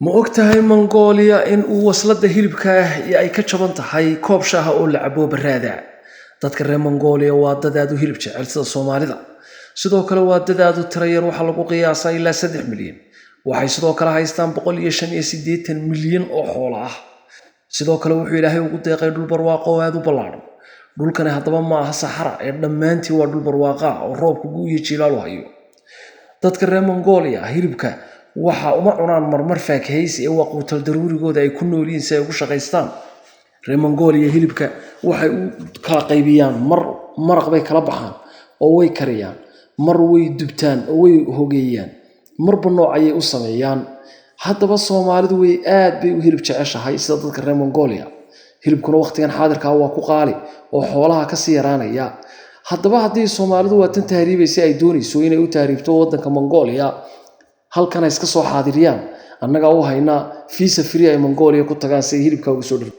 Ma og tahay Mongolia in uu waslada hilibka ah ay ka jaban tahay koob shaaha oo la cabo baraada? Dadka reer Mongolia waa dad aad u hilib jecel sida Soomaalida. Sidoo kale waa dad aad u tiro yar, waxaa lagu qiyaasaa ilaa 3 milyan. Waxay sidoo kale haystaan 185 milyan oo xoolo ah. Sidoo kale wuxuu Ilaahay ugu deeqay dhul barwaaqo oo aad u ballaadhan. Dhulkani haddaba ma aha saxara ee dhammaantii waa dhul barwaaqo ah oo roobku gu iyo jilaalu hayo. Dadka reer Mongolia hilibka waxa uma cunaan marmar faakahaysi ee waa quutal daruurigooda ay ku nool yihiin si ay ugu shaqaystaan. Reer Mongolia hilibka waxay u kala qaybiyaan: mar maraq bay kala baxaan oo way kariyaan, mar way dubtaan oo way hogeeyaan, marba nooc ayay u sameeyaan. Haddaba Soomaalidu way aad bay u hilib jeceshahay sida dadka reer Mongolia. Hilibkuna waqtigan xaadirka ah waa ku qaali oo xoolaha kasii yaraanaya. Haddaba haddii Soomaalidu waa tan tahriibaysa ay doonayso inay u tahriibto waddanka Mongolia, halkan ay iska soo xaadiriyaan, annagaa u haynaa visa free ay Mongolia ku tagaan si ay hilibka uga soo dhargaan.